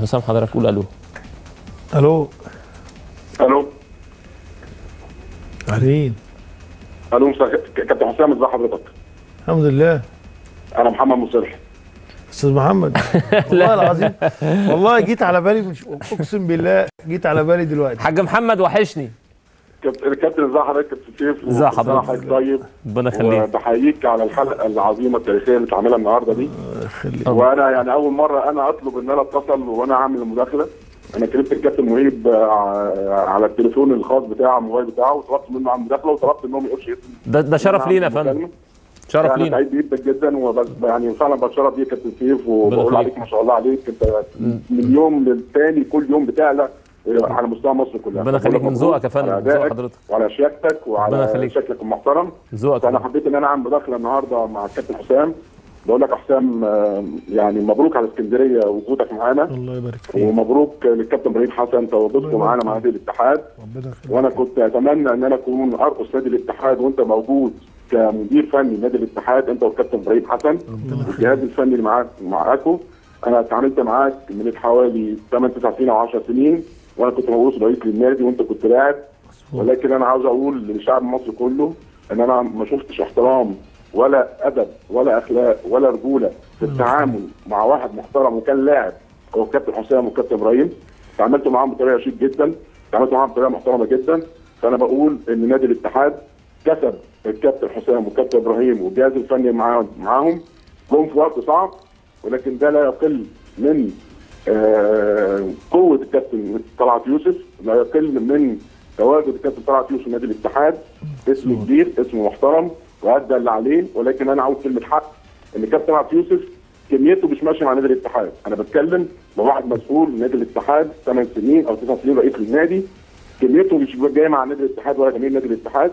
حسام حضرتك قول الو. الو. الو. اهلين. الو كابتن حسام، ازي حضرتك؟ الحمد لله. انا محمد مصلحي. استاذ محمد والله العظيم والله جيت على بالي، مش اقسم بالله جيت على بالي دلوقتي. حاج محمد وحشني. كابتن ازي حضرتك؟ كابتن سيف ازي حضرتك؟ طيب ربنا يخليك. وبحييك على الحلقة العظيمة التاريخية اللي اتعملها النهارده دي. وانا يعني اول مرة انا اطلب ان انا اتصل وانا اعمل المداخلة. انا كلمت الكابتن مهيب على التليفون الخاص بتاعه، الموبايل بتاعه، وطلبت منه على المداخلة وطلبت ان هو ما يقولش اسمي. ده شرف لينا يا فندم. شرف لينا. انا سعيد جدا جدا، وبس يعني فعلا بتشرف بيك يا كابتن سيف، وبقول عليك ما شاء الله عليك، انت من يوم للتاني كل يوم بتعلى على مستوى مصر كلها. ربنا يخليك، من ذوقك يا فندم، من ذوق حضرتك وعلى شياكتك وعلى شكلك المحترم. ذوقك. فانا حبيت ان انا اعمل مداخله النهارده مع الكابتن حسام. بقول لك يا حسام، يعني مبروك على اسكندرية وجودك معانا. الله يبارك فيك. ومبروك للكابتن ابراهيم حسن تواجدكم معانا مع نادي الاتحاد. ربنا يخليك. وانا كنت اتمنى ان انا اكون ارقص نادي الاتحاد وانت موجود كمدير فني نادي الاتحاد، انت والكابتن ابراهيم حسن والجهاز الفني اللي معاكم. انا اتعاملت معاك من حوالي 8 9 سنين او 10 سنين، وانا كنت موجود رئيس للنادي وانت كنت لاعب. ولكن انا عاوز اقول لشعب مصر كله ان انا ما شفتش احترام ولا ادب ولا اخلاق ولا رجوله في التعامل مع واحد محترم وكان لاعب هو الكابتن حسام والكابتن ابراهيم. تعاملت معاهم بطريقة شيك جدا، تعاملت معاهم بطريقة محترمه جدا. فانا بقول ان نادي الاتحاد كسب الكابتن حسام والكابتن ابراهيم والجهاز الفني معاهم، جم في وقت صعب، ولكن ده لا يقل من قوة الكابتن طلعت يوسف، لا يقل من تواجد الكابتن طلعت يوسف نادي الاتحاد. اسم كبير، اسم محترم، وادى اللي عليه. ولكن انا عاوز كلمة حق، ان كابتن طلعت يوسف كميته مش ماشية مع نادي الاتحاد. انا بتكلم مع واحد مسؤول نادي الاتحاد 8 سنين او 9 سنين رئيس للنادي، كميته مش جاية مع نادي الاتحاد ولا جماهير نادي الاتحاد.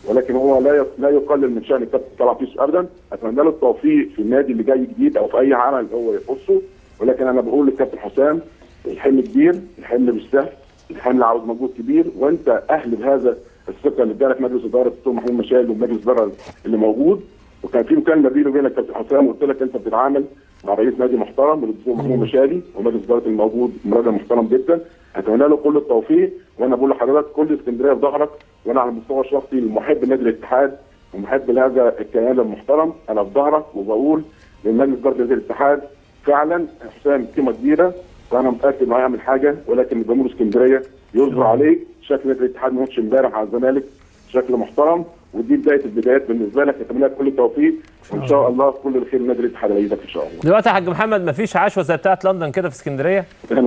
ولكن هو لا يقلل من شان الكابتن طلعت يوسف ابدا. اتمنى له التوفيق في النادي اللي جاي جديد او في اي عمل هو يخصه. ولكن انا بقول للكابتن حسام، الحمل كبير، الحمل مش سهل، الحمل عاوز مجهود كبير، وانت اهل بهذا الثقة اللي ادالك مجلس ادارة الدكتور محمود مشال ومجلس الادارة اللي موجود. وكان في مكالمة بيني وبينك كابتن حسام، وقلت لك انت بتتعامل مع رئيس نادي محترم الدكتور محمود مشالي ومجلس ادارة الموجود راجل محترم جدا. اتمنى له كل التوفيق، وانا بقول لحضرتك كل اسكندرية في ظهرك. وانا على المستوى الشخصي المحب لنادي الاتحاد ومحب لهذا الكيان المحترم، انا في ظهرك، وبقول لمجلس ادارة نادي الاتحاد فعلا حسام قيمة كبيرة، وانا متاكد انه هيعمل حاجة. ولكن جمهور اسكندرية يصبر عليه. شكل نادي الاتحاد ماتش امبارح على الزمالك شكل محترم، ودي بداية البدايات بالنسبة لك. اتمنى لك كل التوفيق وان شاء الله كل الخير لنادي الاتحاد لك ان شاء الله. دلوقتي يا حاج محمد، مفيش عشوه زي بتاعه لندن كده في اسكندرية؟ لا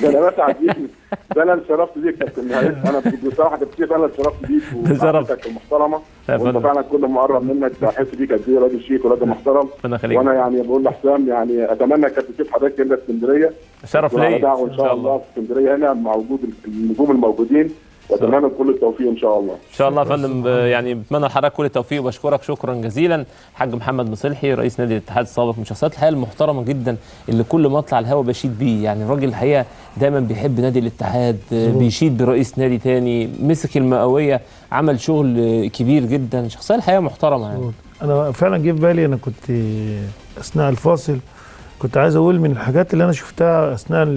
ده انا بسعد بيك، ده انا اللي شرفت بيك يا كابتن. انا بصراحة كتير انا اللي شرفت بيك ومعرفتك المحترمة، وانت فعلا كل ما اقرب منك بحس بيك قد ايه راجل شيك وراجل محترم. وانا يعني بقول لحسام، يعني اتمنى كابتن سيف حضرتك هنا اسكندرية. شرف ليا ان شاء الله في اسكندرية هنا مع وجود النجوم الموجودين، واتمنى كل التوفيق ان شاء الله. ان شاء الله يا فندم، يعني بتمنى لحضرتك كل التوفيق وبشكرك شكرا جزيلا. الحاج محمد مصلحي رئيس نادي الاتحاد السابق، من شخصيات الحقيقة المحترمة جدا اللي كل ما اطلع الهوا بشيد بيه. يعني الراجل الحقيقة دايما بيحب نادي الاتحاد، بيشيد برئيس نادي تاني، مسك المئويه، عمل شغل كبير جدا، شخصية الحقيقة محترمه يعني. انا فعلا جه في بالي، انا كنت اثناء الفاصل كنت عايز اقول من الحاجات اللي انا شفتها اثناء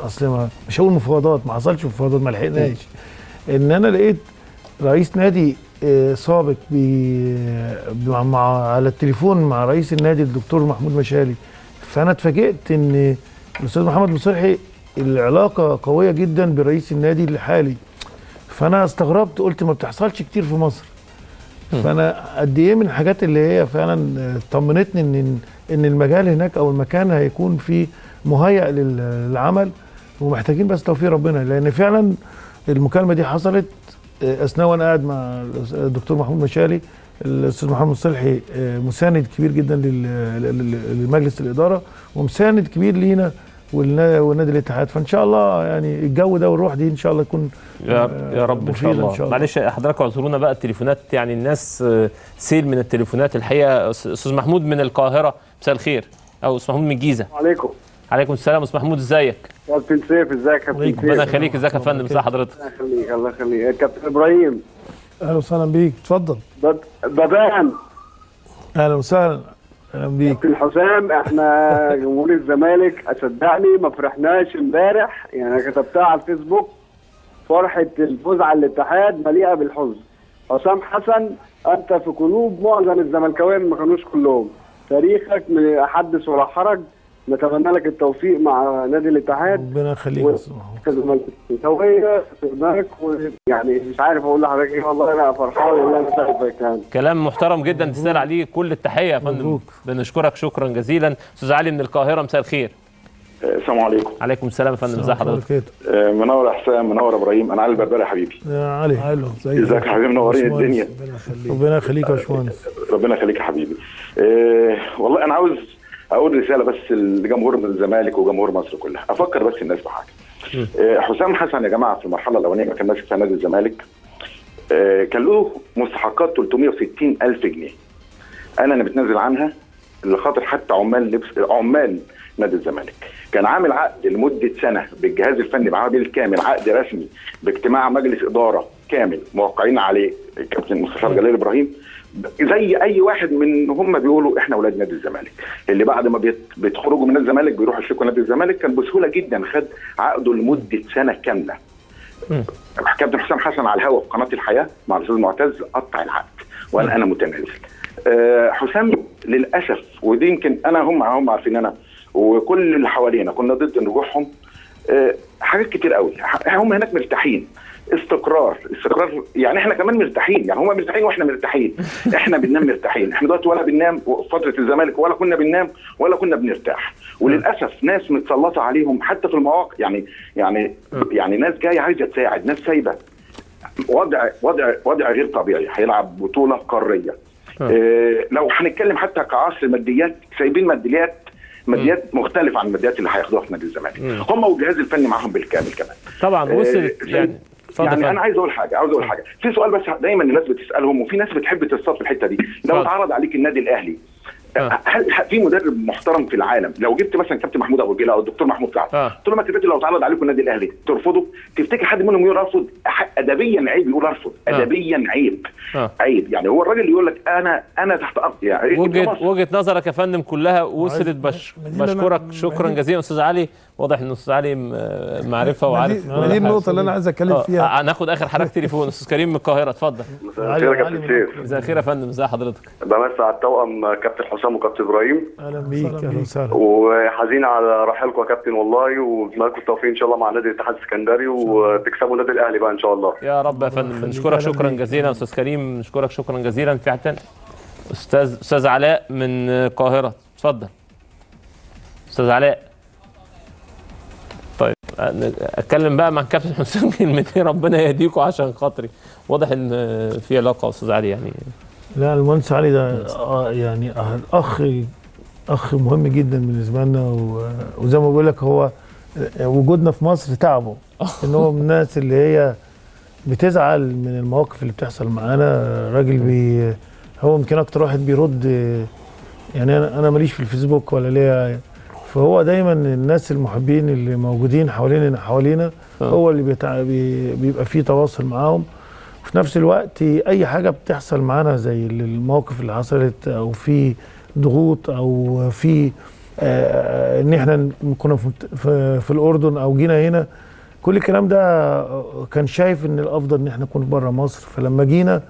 اصل مش هقول مفاوضات، ما حصلش مفاوضات، ما لحقناش، ان انا لقيت رئيس نادي سابق مع على التليفون مع رئيس النادي الدكتور محمود مشالي. فانا اتفاجئت ان الاستاذ محمد مصلحي العلاقة قوية جدا برئيس النادي الحالي. فانا استغربت، قلت ما بتحصلش كتير في مصر. فانا قد ايه من الحاجات اللي هي فعلا طمنتني ان المجال هناك او المكان هيكون فيه مهيأ للعمل، ومحتاجين بس توفيق ربنا. لان فعلا المكالمة دي حصلت اثناء وانا قاعد مع الدكتور محمود مشالي. الاستاذ محمد مصلحي مساند كبير جدا لمجلس الادارة، ومساند كبير لينا والنادي الاتحاد. فان شاء الله يعني الجو ده والروح دي ان شاء الله يكون يا رب ان شاء الله. معلش حضراتكم اعذرونا بقى، التليفونات يعني الناس سيل من التليفونات الحقيقة. استاذ محمود من القاهرة، مساء الخير. او استاذ محمود من الجيزة. وعليكم. عليكم السلام. استاذ محمود ازيك؟ كابتن سيف ازيك يا كابتن سيف؟ ربنا يخليك. ازيك يا فندم، ازي حضرتك؟ الله يخليك. الله يخليك كابتن ابراهيم. اهلا وسهلا بيك، اتفضل. بابان. اهلا وسهلا. اهلا بيك كابتن حسام. احنا جمهور الزمالك صدقني ما فرحناش امبارح، يعني انا كتبتها على الفيسبوك، فرحه الفوز على الاتحاد مليئة بالحزن. حسام حسن انت في قلوب معظم الزملكاويه، ما كانوش كلهم، تاريخك من حدث ولا حرج. نتمنى لك التوفيق مع نادي الاتحاد. ربنا يخليك كزملكاويه في يعني مش عارف اقول لحضرتك ايه، والله انا فرحان ان انا شايفك. يعني كلام محترم جدا، تستاهل عليه كل التحية يا فندم، بنشكرك شكرا جزيلا. استاذ علي من القاهرة، مساء الخير. السلام عليكم. عليكم السلام يا فندم، ازي حضرتك؟ منور يا حسام، منور ابراهيم. انا علي البربري يا حبيبي. يا علي، ازيك يا حبيبي؟ منورين الدنيا. ربنا يخليك يا باشمهندس. ربنا يخليك يا حبيبي. والله انا عاوز اقول رسالة بس لجمهور الزمالك وجمهور مصر كلها، افكر بس الناس بحاجة. حسام حسن يا جماعة في المرحلة الاولانية كان ماسك في نادي الزمالك، كان له مستحقات 360,000 جنيه. انا اللي متنازل عنها لخاطر حتى عمال لبس عمال نادي الزمالك. كان عامل عقد لمدة سنة بالجهاز الفني معاه بالكامل، عقد رسمي باجتماع مجلس ادارة كامل موقعين عليه الكابتن مستشار جلال ابراهيم، زي اي واحد من هم بيقولوا احنا اولاد نادي الزمالك، اللي بعد ما بيتخرجوا من نادي الزمالك بيروحوا يشتكوا نادي الزمالك. كان بسهولة جدا خد عقده لمدة سنة كاملة. كابتن حسام حسن على الهواء في قناة الحياة مع الاستاذ معتز قطع العقد وقال انا متنازل. حسام للاسف، ودي يمكن انا هم عارفين انا وكل اللي حوالينا كنا ضد رجوعهم. حاجات كتير قوي، هم هناك مرتاحين، استقرار، يعني احنا كمان مرتاحين، يعني هم مرتاحين واحنا مرتاحين، احنا بننام مرتاحين. احنا دلوقتي ولا بننام فترة الزمالك، ولا كنا بننام ولا كنا بنرتاح. وللاسف ناس متسلطه عليهم حتى في المواقع، يعني يعني يعني ناس جاية عايزه تساعد، ناس سايبه وضع غير طبيعي. هيلعب بطوله قارية. لو هنتكلم حتى كعصر ماديات، سايبين ماديات مختلفة عن الماديات اللي هياخدوها في نادي الزمالك، هم والجهاز الفني معاهم بالكامل كمان. طبعا وصلت يعني. يعني انا عايز اقول حاجة، في سؤال بس دايما الناس بتسالهم، وفي ناس بتحب تصطاد في الحتة دي. لو اتعرض عليك النادي الاهلي، هل في مدرب محترم في العالم؟ لو جبت مثلا كابتن محمود ابو رجيله او الدكتور محمود سعد، قلت لهم يا لو اتعرض عليكم النادي الاهلي ترفضوا؟ تفتكر حد منهم يقول ارفض؟ ادبيا عيب يقول ارفض، ادبيا عيب. عيب يعني هو الراجل يقول لك انا تحت ارض. يعني وجهه نظرك يا فندم كلها وصلت. بشكرك شكرا جزيلا استاذ علي. واضح ان استاذ علي معرفة وعارف. ما دي النقطة اللي انا عايز اتكلم فيها. هناخد اخر حضرتك تليفون. استاذ كريم من القاهرة، اتفضل. مساء الخير يا كابتن سيف. مساء الخير يا فندم، ازي حضرتك؟ بمسي على التوأم كابتن حسام وكابتن ابراهيم. اهلا بيك. اهلا وسهلا. وحزين على رحيلكم يا كابتن والله، وبتمنى لكم التوفيق ان شاء الله مع نادي الاتحاد السكندري، وتكسبوا النادي الاهلي بقى ان شاء الله يا رب يا فندم. بنشكرك شكرا جزيلا استاذ كريم، نشكرك شكرا جزيلا. في حد تاني؟ استاذ علاء من القاهرة، اتفضل استاذ علاء. طيب اتكلم بقى مع كابتن حسام كلمتين، ربنا يهديكم عشان خاطري. واضح ان في علاقة استاذ علي يعني. لا المهندس علي ده يعني اخ مهم جدا بالنسبة لنا، وزي ما بقول لك هو وجودنا في مصر تعبه، ان هو من الناس اللي هي بتزعل من المواقف اللي بتحصل معانا. راجل هو يمكن اكتر واحد بيرد، يعني انا ماليش في الفيسبوك ولا ليا، فهو دايما الناس المحبين اللي موجودين حوالينا هو اللي بيبقى فيه تواصل معاهم. وفي نفس الوقت اي حاجة بتحصل معانا زي المواقف اللي حصلت، او في ضغوط، او في ان احنا كنا في الاردن او جينا هنا، كل الكلام ده كان شايف ان الافضل ان احنا نكون بره مصر. فلما جينا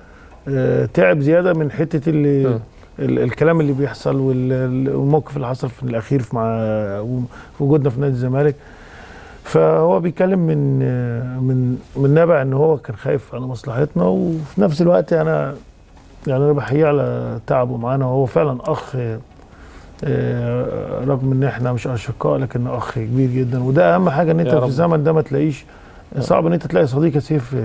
تعب زيادة من حتة اللي الكلام اللي بيحصل والموقف اللي حصل في الاخير مع وجودنا في نادي الزمالك. فهو بيتكلم من من من نابع ان هو كان خايف على مصلحتنا، وفي نفس الوقت انا يعني انا بحييه على تعبه معانا، وهو فعلا اخ، رغم ان احنا مش اشقاء لكن اخ كبير جدا. وده اهم حاجة، ان انت في الزمن ده ما تلاقيش، صعب ان انت تلاقي صديق يا سيف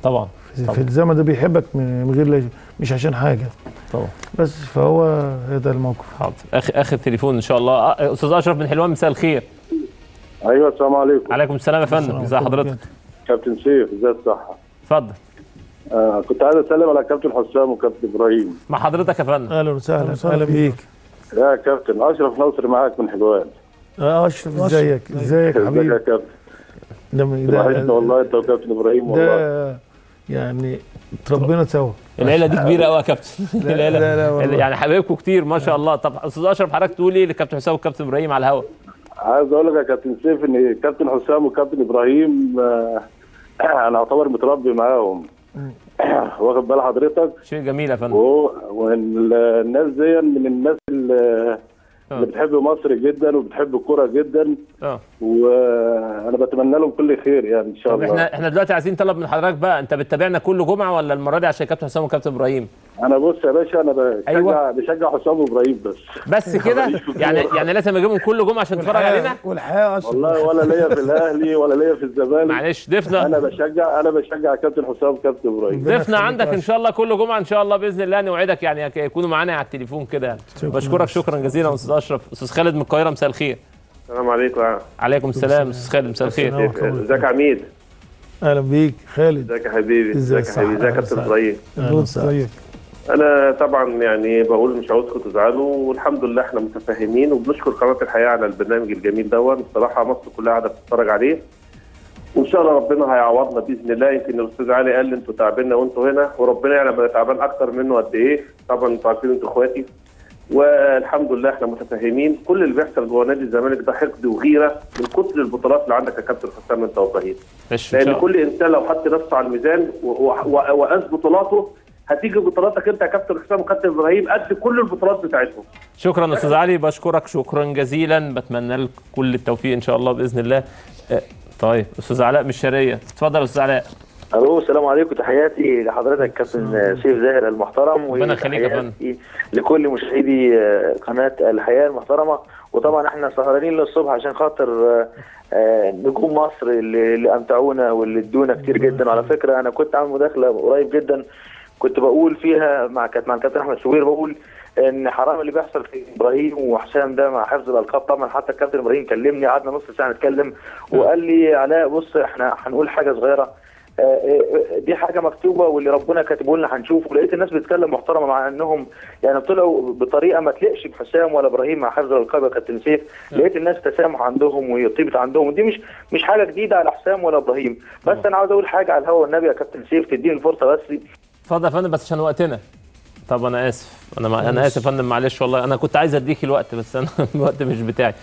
طبعا في الزمن ده بيحبك من غير، مش عشان حاجة طبعا، بس فهو هذا الموقف. حاضر، اخر تليفون ان شاء الله. استاذ اشرف من حلوان، مساء الخير. ايوه السلام عليكم. عليكم السلام يا فندم، ازي حضرتك؟ كابتن سيف، ازي الصحة؟ اتفضل. كنت عايز اسلم على كابتن حسام وكابتن ابراهيم. مع حضرتك يا فندم. اهلا وسهلا. اهلا بيك يا كابتن. اشرف نصر معاك من حلوان. اشرف، ازيك؟ ازيك يا حبيبي؟ ازيك يا كابتن؟ ده وحشنا والله انت وكابتن ابراهيم والله. يعني اتربينا سوا. العيلة دي كبيرة قوي يا كابتن. لا لا لا، يعني حبايبكم كتير ما شاء الله. طب استاذ اشرف حضرتك تقول ايه لكابتن حسام والكابتن ابراهيم على الهوا؟ عايز اقول لك يا كابتن سيف ان كابتن حسام وكابتن ابراهيم انا اعتبر متربي معاهم. واخد بال حضرتك؟ شيء جميل يا فندم. والناس دي من الناس اللي بتحب مصر جدا وبتحب الكورة جدا. وانا بتمنى لهم كل خير يعني ان شاء الله. احنا دلوقتي عايزين طلب من حضرتك بقى، انت بتتابعنا كل جمعه ولا المرة دي عشان كابتن حسام وكابتن ابراهيم؟ انا بص يا باشا، انا بشجع، أيوة. بشجع حسام وابراهيم بس كده يعني لازم اجيبهم كل جمعه عشان تتفرج علينا؟ والحقيقة والله ولا ليا في الاهلي ولا ليا في الزمالك. معلش ضيفنا، انا بشجع كابتن حسام وكابتن ابراهيم. ضيفنا عندك ان شاء الله كل جمعه ان شاء الله باذن الله، نوعدك يعني يكونوا معانا على التليفون كده يعني. بشكرك شكرا جزيلا استاذ اشرف. استاذ خالد من القاهرة، مساء الخير. السلام عليكم. عليكم السلام استاذ خالد، مساء الخير. ازيك يا عميد؟ اهلا بيك خالد. ازيك يا حبيبي؟ ازيك يا حبيبي؟ ازيك يا كابتن ابراهيم؟ اهلا. انا طبعا يعني بقول مش عاوزكم تزعلوا، والحمد لله احنا متفاهمين، وبنشكر قناة الحياة على البرنامج الجميل دوت. بصراحة مصر كلها قاعدة بتتفرج عليه، وان شاء الله ربنا هيعوضنا باذن الله. يمكن الاستاذ علي قال لي انتوا تعبنا وانتوا هنا، وربنا يعلم انا تعبان اكتر منه قد ايه. طبعا انتوا عارفين انتوا اخواتي، والحمد لله احنا متفاهمين. كل اللي بيحصل جوه نادي الزمالك ده حقد وغيره من كتر البطولات اللي عندك يا كابتن حسام انت وابراهيم. لان كل انسان لو حط نفسه على الميزان وقاس بطولاته، هتيجي بطولاتك انت يا كابتن حسام وكابتن ابراهيم قد كل البطولات بتاعتهم. شكرا استاذ علي، بشكرك شكرا جزيلا، بتمنى لك كل التوفيق ان شاء الله باذن الله. طيب استاذ علاء من الشرقية، اتفضل يا استاذ علاء. الو السلام عليكم، تحياتي لحضرتك كابتن سيف زاهر المحترم، ربنا يخليك يا فندم، لكل مشاهدي قناة الحياة المحترمة. وطبعا احنا سهرانين للصبح عشان خاطر نجوم مصر اللي امتعونا واللي ادونا كتير جدا. وعلى فكرة انا كنت عامل مداخله قريب جدا كنت بقول فيها مع الكابتن احمد شوبير، بقول ان حرام اللي بيحصل في ابراهيم وحسام ده مع حفظ الالقاب. طبعا حتى الكابتن ابراهيم كلمني، قعدنا نص ساعة نتكلم، وقال لي علاء بص احنا هنقول حاجة صغيرة، دي حاجة مكتوبة واللي ربنا كاتبه لنا هنشوفه. لقيت الناس بتتكلم محترمه، مع انهم يعني طلعوا بطريقة ما تليقش بحسام ولا ابراهيم مع حفظ الالقاب يا كابتن سيف. لقيت الناس تسامح عندهم وطيبة عندهم، ودي مش حاجة جديدة على حسام ولا ابراهيم. بس انا عاوز اقول حاجة على الهوا والنبي يا كابتن سيف، تديني الفرصة بس. اتفضل يا فندم بس عشان وقتنا. طب انا اسف، انا اسف يا فندم، معلش والله انا كنت عايز اديك الوقت بس انا الوقت مش بتاعي.